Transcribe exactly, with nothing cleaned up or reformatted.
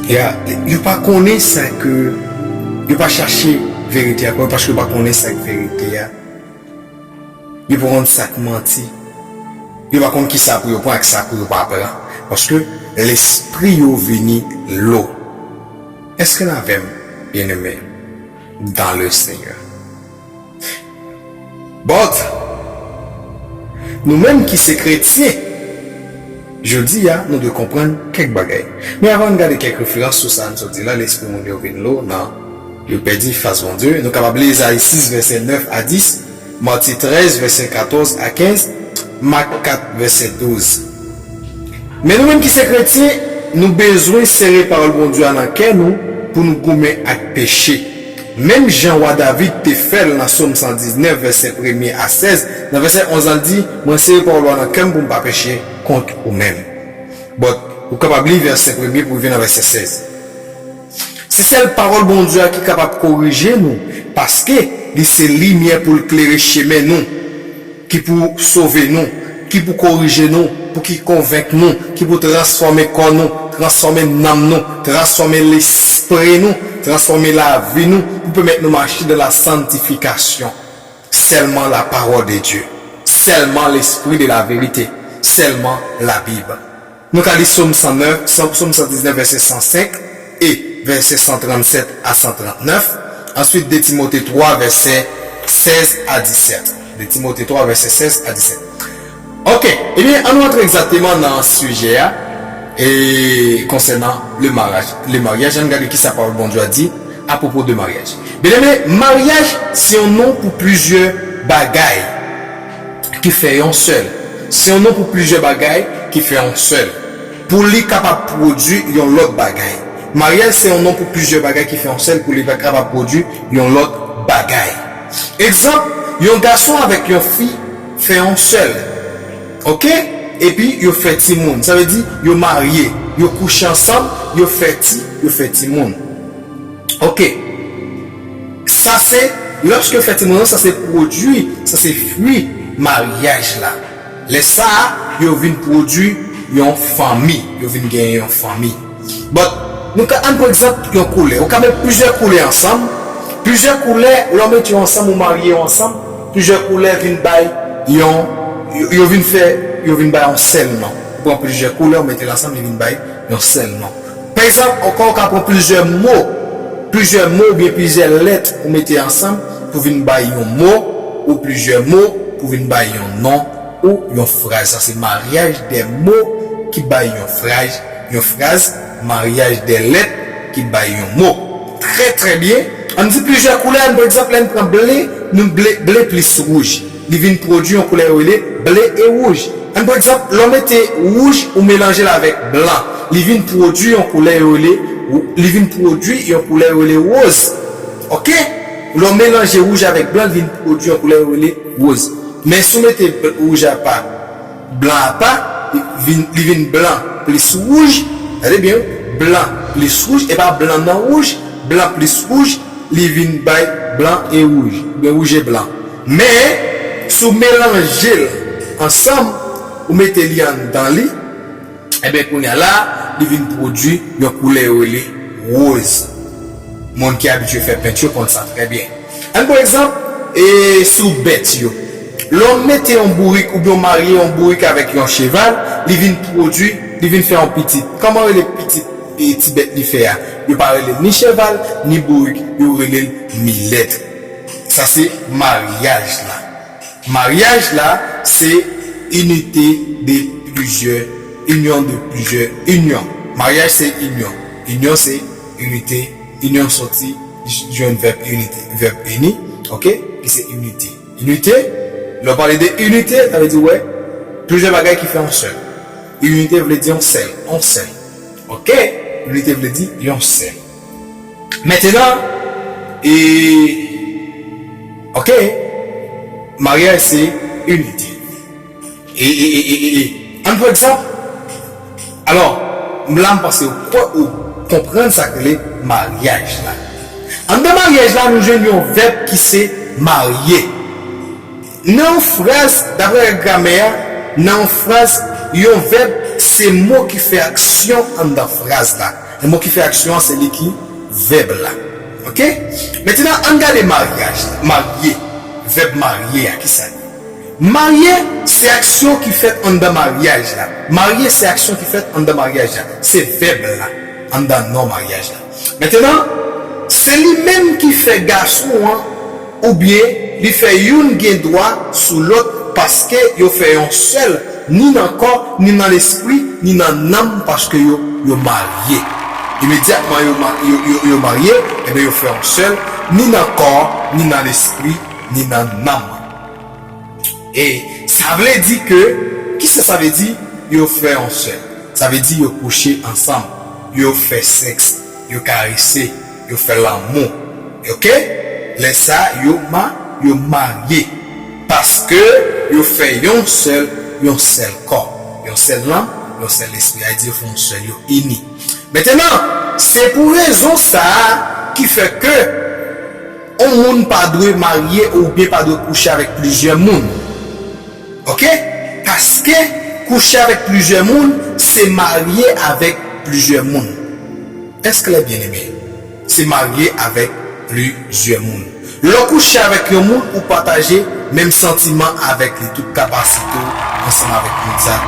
Ya, yo pa konnen sa ke, yo pa chache verite a, paske yo pa konnen sa k verite a. Yo pa konn sa k manti. Yo pa konn ki sa pou yo pran ak sa pou yo pa pran. Paske lespri yo vini lo. Èske n avè m, byeneme, dans le Seigneur? But, nou menm ki se kretyen, jodi a, nou dwe konprann kèk bagay. Men avan n gade kèk referans sou sa n sot di la, lespri moun yo vin lo nan yo pèdi fas Bondye. Nou kapab li Ezayi sis, vèsè nèf a dis, Matye trèz, vèsè katòz a kenz, Mak kat, vèsè douz. Men nou menm ki se kretyen, nou bezwen sere pawòl Bondye a nan kè nou pou nou goumen ak peche. Menm jan wa David te fè l nan Sòm san diznèf, vèsè premye a sèz, nan vèsè onz la, l di, mwen sere pawòl ou a nan kè m pou m pa peche kont ou menm. But, ou kapab li vèsè premye pou rive nan vèsè sèz. Se sèl pawòl Bondye a ki kapab korije nou, paske li se limyè pou l klere chemen nou, ki pou sove nou, ki pou korije nou, pou ki konvenk nou, ki pou transfòme kò nou, transfòme nanm nou, transfòme lespri nou, transfòme lavi nou, pou pèmèt nou mache dans la sanctification. Sèlman la parole de Dieu, sèlman l'esprit de la vérité, sèlman la Bible. Nou ka li Sòm san nèf, Sòm, Sòm san diznèf, vèsè san senk e vèsè san trannsèt a san trannèf. Answit, de Timote twa, vèsè sèz a disèt. De Timote twa, vèsè sèz a disèt. Ok, ebyen, ann nou antre egzakteman nan sijè a, e konsènan le maryaj. Le maryaj, ann gade kisa pawòl Bondye a di apwopo de maryaj. Byeneme, maryaj se yon non pou plizyè bagay ki fè yon sèl. Se yon non pou plizyè bagay ki fè yon sèl. Pou li kapab pwodui yon lòt bagay. Maryaj se yon non pou plizyè bagay ki fè yon sèl, pou li kapab pwodui yon lòt bagay. Egzanp, yon gason avèk yon fi fè yon sèl. Ok? Epi yo fè timoun. Sa vle di, yo marye, yo kouche ansanm, yo fè ti, yo fè timoun. Ok. Sa se, lòske yo fè timoun nan, sa se pwodui, sa se fwi maryaj la. Lè sa a, yo vin pwodui yon fanmi, yo vin genyen yon fanmi. But, nou ka, ann pran egzanp yon koulè. Ou ka met plizyè koulè ansanm. Plizyè koulè, lè w mete yo ansanm, ou marye yo ansanm, plizyè koulè vin bay yon, yo, yo vin fè, yo vin bay yon sèl non. Ou pran plizyè koulè, ou mete l ansanm, li vin bay yon sèl non. Pa egzanp, ankò, ou ka pran plizyè mo, plizyè mo oubyen plizyè lèt ou mete ansanm pou vin bay yon mo, ou plizyè mo pou vin bay yon non ou yon fraz. Sa se maryaj de mo ki bay yon fraz, yon fraz, maryaj de lèt ki bay yon mo. Trè, trè byen. Ann di plizyè koulè, ann, pa egzanp, lè n pran ble, nou ble, ble plis wouj. Li vin pwodui yon koulè yo rele ble e wouj. Ann pran egzanp, lè w mete wouj, ou melanje l avèk blan. Li vin pwodui yon koulè yo rele, li vin pwodui yon koulè yo rele woz. Ok? Lè w melanje wouj avèk blan, li vin pwodui yon koulè yo rele woz. Men si w mete wouj apa, blan apa, li vin, li vin blan plis wouj. Gade byen, blan plis wouj, e pa blan nan wouj, blan plis wouj, li vin bay blan e wouj, oubyen wouj e blan. Men, si w melanje l ansanm, ou mete li anndan li, ebyen, kounye a la, li vin pwodui yon koulè yo rele woz. Moun ki abitye fè penti yo konn sa trè byen. Ann pran egzanp, e, sou bèt yo. Lè w mete yon bourik oubyen w marye yon bourik avèk yon cheval, li vin pwodui, li vin fè yon pitit. Kòman yo rele pitit, e, ti bèt li fè a? Yo pa rele l ni cheval, ni bourik, yo rele l milèt. Sa se maryaj la. Maryaj la, se inite de plizyè, inyon de plizyè inyon. Maryaj se inyon. Inyon se inite, inyon soti jwenn vèb inite, vèb ini, ok, ki se inite. Inite, lè w pale de inite, sa vle di, wè, plizyè bagay ki fè yon sèl. Inite vle di yon sèl, yon sèl. Ok? Inite vle di yon sèl. Mentenan, e, ok, maryaj se inite. E, e, e, e, e, e. Ann pran egzanp, alò, la m panse ou kwè ou konprann sa k rele maryaj la. Anndan maryaj la, nou jwenn yon vèb ki se marye. Nan yon fraz, daprè règ gramè a, nan yon fraz, yon vèb se mo ki fè aksyon anndan fraz la. Mo ki fè aksyon an, se li ki vèb la. Oke? Mentnan, ann gade maryaj la. Marye. Vèb marye a, ki sa li ye? Marye, se aksyon ki fèt anndan maryaj la. Marye, se aksyon ki fèt anndan maryaj la. Se vèb la, anndan non maryaj la. Mentnan, se li menm ki fè gason an, oubyen li fè youn gen dwa sou lòt, paske yo fè yon sèl, ni nan kò, ni nan lespri, ni nan nanm, paske yo, yo marye. Imedyatman yo, ma- yo, yo, yo marye, ebyen yo fè yon sèl, ni nan kò, ni nan lespri, ni nan nanm. E sa vle di ke, kisa sa vle di, yo fè yon sèl? Sa vle di yo kouche ansanm, yo fè sèks, yo karese, yo fè lanmou. Oke? Lè sa, yo ma, yo marye. Paske yo fè yon sèl, yon sèl kò, yon sèl nanm, yon sèl lespri. Sa vle di yo fè yon sèl, yo ini. Mentnan, se pou rezon sa a ki fè ke yon moun pa dwe marye oubyen pa dwe kouche avèk plizyè moun. Oke? Paske kouche avèk plizyè moun, se marye avèk plizyè moun. Èske lè byeneme? Se marye avèk plizyè moun. Lè w kouche avèk yon moun, ou pataje menm santiman avèk li, tout kapasite w ansanm avèk moun sa.